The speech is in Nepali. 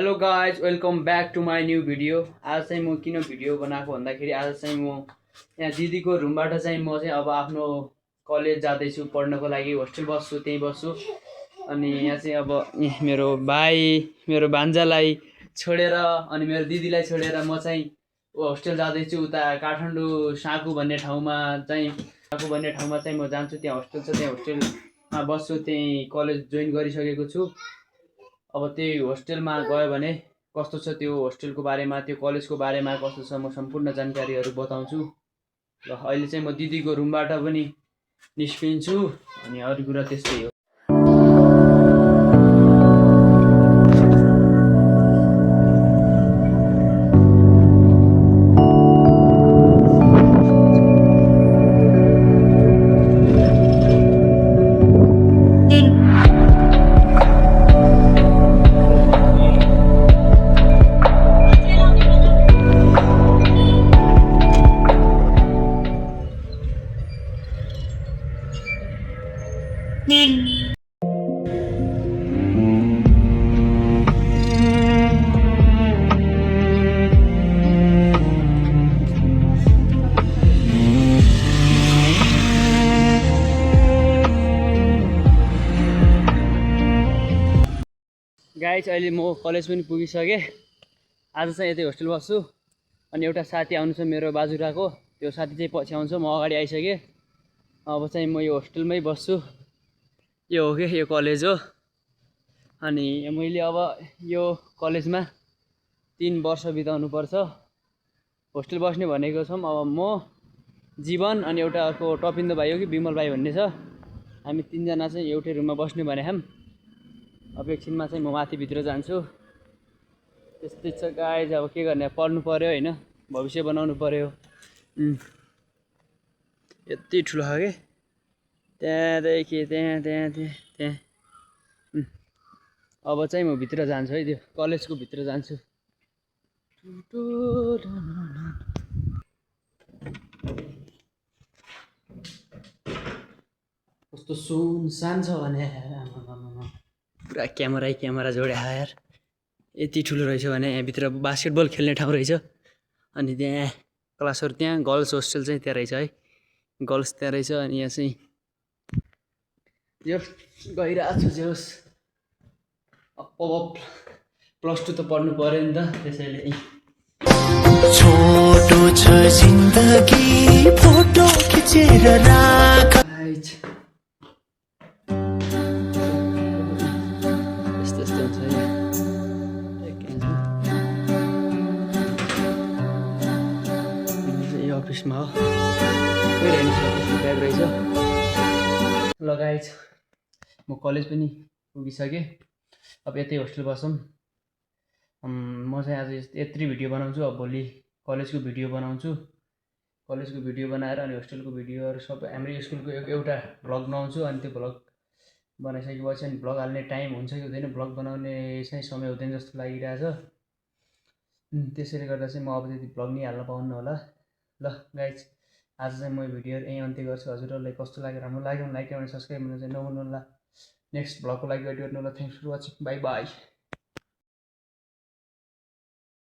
Hello guys, welcome back to my new video. आज चाहिँ म किन भिडियो बनाएको भन्दाखेरि आज चाहिँ म यहाँ दिदीको रुमबाट चाहिँ म चाहिँ अब आफ्नो कलेज जाँदैछु पढ्नको लागि। होस्टेल बस्छु, त्यहीँ बस्छु। अनि यहाँ चाहिँ अब मेरो भाइ मेरो भान्जालाई छोडेर अनि मेरो दिदीलाई छोडेर म चाहिँ होस्टेल जाँदैछु उता काठमाडौँ साँकु भन्ने ठाउँमा चाहिँ म जान्छु। त्यहाँ होस्टेल छ, त्यहाँ होस्टेलमा बस्छु, त्यहीँ कलेज जोइन गरिसकेको छु। अब त्यही होस्टेलमा गयो भने कस्तो छ त्यो होस्टेलको बारेमा, त्यो कलेजको बारेमा कस्तो छ म सम्पूर्ण जानकारीहरू बताउँछु। र अहिले चाहिँ म दिदीको रुमबाट पनि निस्किन्छु अनि अरू कुरा त्यस्तै हो। गाइस, अहिले म कलेज पनि पुगिसकेँ। आज चाहिँ यतै होस्टेल बस्छु। अनि एउटा साथी आउनु छ मेरो बाजुराको, त्यो साथी चाहिँ पछि आउँछ, म अगाडि आइसकेँ। अब चाहिँ म यो होस्टेलमै बस्छु। यो हो कि यो कलेज हो। अनि मैले अब यो कलेजमा 3 वर्ष बिताउनुपर्छ। होस्टेल बस्ने भनेको छौँ अब म, जीवन अनि एउटा अर्को टपिन्दो भाइ हो कि विमल भाइ भन्ने छ। हामी 3 जना चाहिँ एउटै रुममा बस्ने भने हामी। अब एकछिनमा चाहिँ म माथिभित्र जान्छु। त्यस्तै छ गाइज, अब के गर्ने, पढ्नु पऱ्यो होइन, भविष्य बनाउनु पऱ्यो। यति ठुलो खालको त्यहाँदेखि त्यहाँ अब चाहिँ म भित्र जान्छु है, त्यो कलेजको भित्र जान्छु। कस्तो सुनसान छ भने पुरा क्यामेरा जोड्या यार। यति ठुलो रहेछ भने यहाँभित्र बास्केटबल खेल्ने ठाउँ रहेछ। अनि त्यहाँ क्लासहरू, त्यहाँ गर्ल्स होस्टेल चाहिँ त्यहाँ रहेछ है, गर्ल्स त्यहाँ रहेछ। अनि यहाँ चाहिँ यो गइरहेको छु जोस्। अब +2 त पढ्नु पऱ्यो नि त, त्यसैले छोटो छ जिन्दगी फोटो खिचेर राख। अफिसमा हो, ब्याग रहेछ। ल गाइज, म कलेज पनि पुगिसकेँ। अब यतै होस्टेल बसौँ। म चाहिँ आज यत्रो भिडियो बनाउँछु। अब भोलि कलेजको भिडियो बनाउँछु। कलेजको भिडियो बनाएर अनि होस्टेलको भिडियोहरू सबै हाम्रो स्कुलको एउटा भ्लग बनाउँछु। अनि त्यो भ्लग बनाइसकेपछि अनि भ्लग हाल्ने टाइम हुन्छ कि हुँदैन, भ्लग बनाउने चाहिँ समय हुँदैन जस्तो लागिरहेछ। त्यसैले गर्दा चाहिँ म अब त्यति भ्लग नि हाल्न पाउनु होला। ल गाइज, आज चाहिँ म भिडियो यहीँ अन्त्य गर्छु। हजुरहरूलाई कस्तो लाग्यो, राम्रो लाग्यो भने लाइक एन्ड सब्सक्राइब गर्नु चाहिँ नभुल्नु होला। नेक्स्ट भ्लगको लागि वेट गर्नु होला। Thanks for watching, bye by.